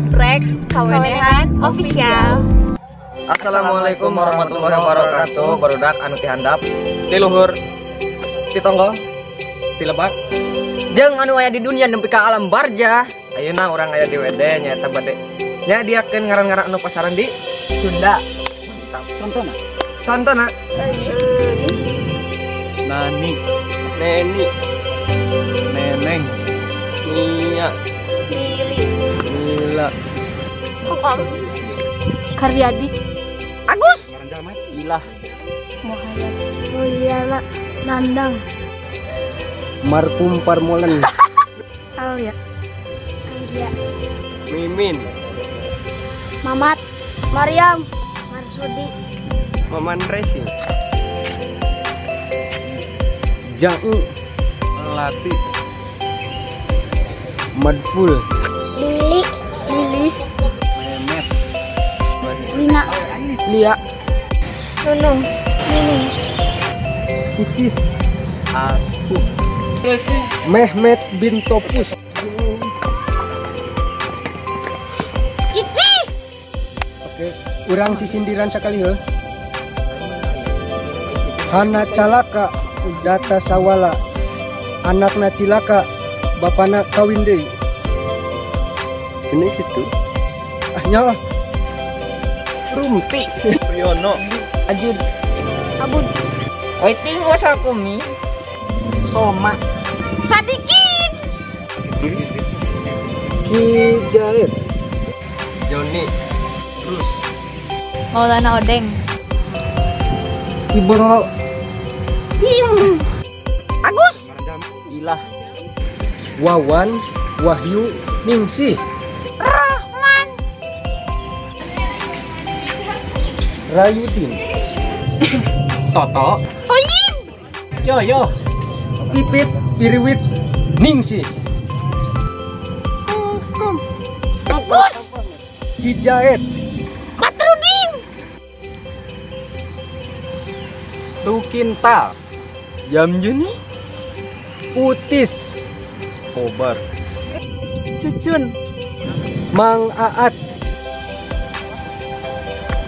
Geprek Kawenehan Official. Assalamualaikum warahmatullahi wabarakatuh. Barudak anu ti handap, ti luhur, ti tonggo, ti lebak, jeung anu aya di dunia nepi ka alam barjah. Ayeuna urang aya di WD nyaeta bade nyadiakeun ngaran-ngaran anu pasaran di Sunda. Mantap. Contona. Contona. Euis. Nani, Neni, Neneng, Nia, Lilis, Mila, Kokom, Karyadi, Agus, Ilah, Muhammad, Mulyana, Nandang, Markum Parmolen, Alia, Anggia, Mimin, Mamat, Mariam, Marsudi, Maman Racing, Jai, Melati, Madful, Lili, Lilis, Memet, Lina, Lia, Nunung, Nining, Icis, Aku, Mehmet bin Topus, Ici. Oke, urang sisindiran sekali heuh. Hana calaka data sawala, anakna cilaka, bapana kawin deui. Ini gitu. Ah nyawa. Rumpi, Riono, Ajud, Abud, Waiting wasakumi, Soma, Sadikin, Ki Jair, Joni, Bruce, Maulana Odeng, Ibro, Bim, Agus, Ilah, Wawan, Wahyu, Ningsih, Rahman, Rayudin, Toto, Toyib, Yoyo, Pipit, Piriwit, Ningsih, Kukum, Agus, Kijaet, Matrudin, Tukinta, Jamjuni, Utis, Kobar, Cucun, Mang Aat,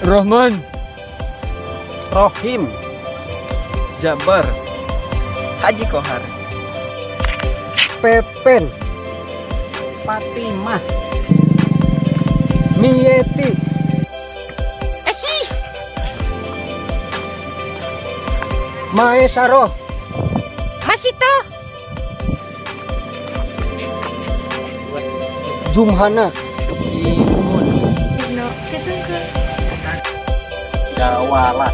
Rohman, Rohim, Jabar, Haji Kohar, Pepen, Fatimah, Mieti, Esi, Maesaroh, Masito, Jumhana, Imun, Dino, Ketungke, Dawala,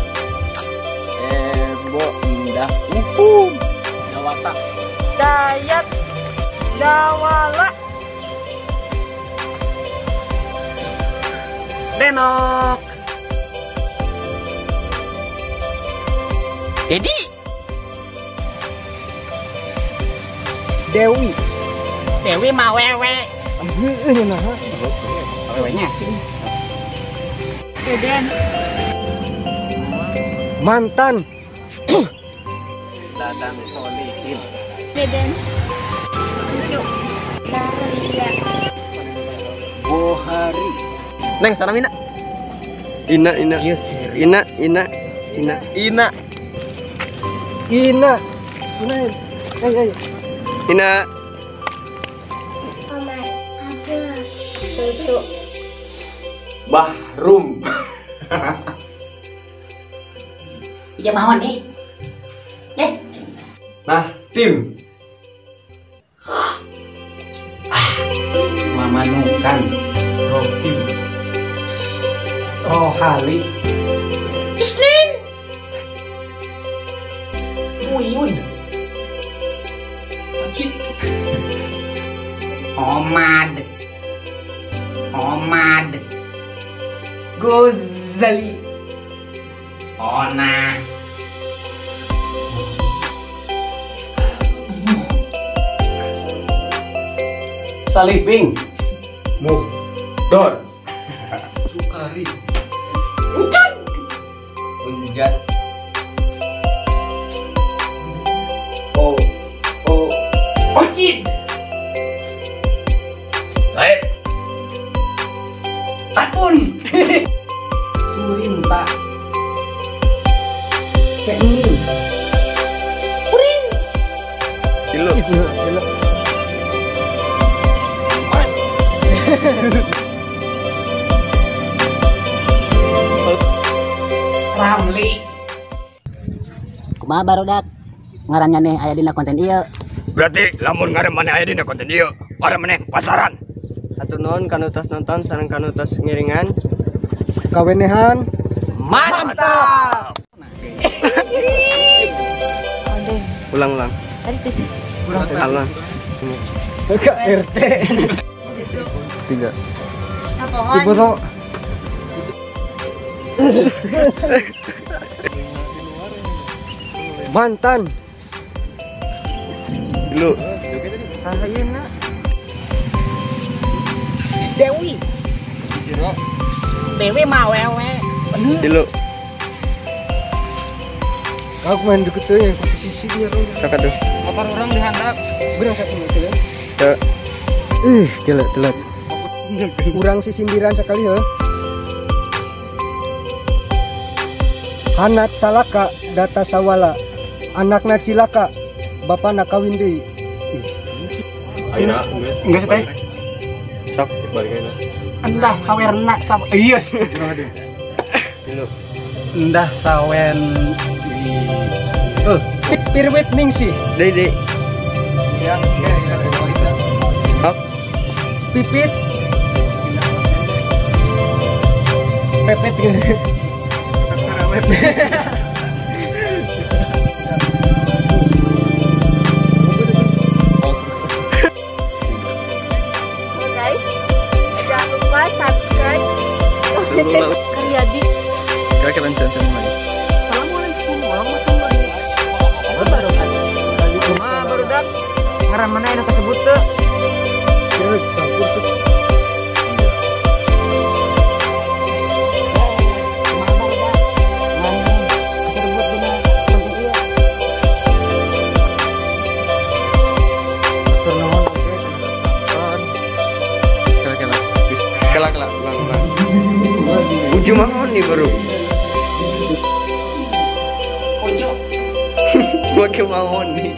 Ebo Indah Upum, Dawata, Dayat, Dawala, Denok, Dedi, Dewi, Dewi Mawewe. Awewenya. Deden, Mantan, Dadang Solihin, Deden, Cucu, Dahlia, Bohari, Neng sana Mina, Ina, Ina, Ina, Ina, Ina, Ina, Ina, Ina, ayo, ayo, Ina, Omar, Abdul, Cucu, Bahrum. Iya mau nih. Nah, tim. Mamanukan, Rohim, Rohali, Islin, Uyun, Ocit, Omad, Omad, Gozali, Ona, Saliping, Muhdor, Sukari, Uncun, Unjat, O, O, Ocit, Saib, Takun. Surinta. Penny. Kuring. Tilu. Tilu. Ramli. Kumaha barudak ngarannya nih aya dina konten ieu. Berarti lamun ngaran maneh aya dina konten ieu, ngaran maneh pasaran. Hatur nuhun kanu tos nonton sareng kanu tos ngiringan. Kawenehan mantap. Ulang-ulang. Tadi sih. Ulang. KRT. 3. Ibu tuh. Mantan. Dulu. Sahayena. Dewi. Dewi mah wewe. Dulu. Aku main deket tuh yang posisi dia. Saka tuh. Motor orang dihandap. Berang satu itu kan. Ya. Gila telat. Kurang si sindiran sekali ya. Hanat salaka data sawala. Anakna cilaka, bapana kawin deui. Ayeuna geus. Geus teh. Sok balik ayeuna. Endah sawerna iya. Tilu. Endah sawen. Pirwit ningsih. Deui deui. Ya, ya, Hop. Pipit. Pepet gitu. Pepet. Guys, jangan lupa subscribe. Karyadi. Kira-kira Assalamualaikum warahmatullahi wabarakatuh. Kumaha barudak? Ngaran mana anu kasebut teu? Ujung mahon nih baru. Ojo. Pakai mahon nih.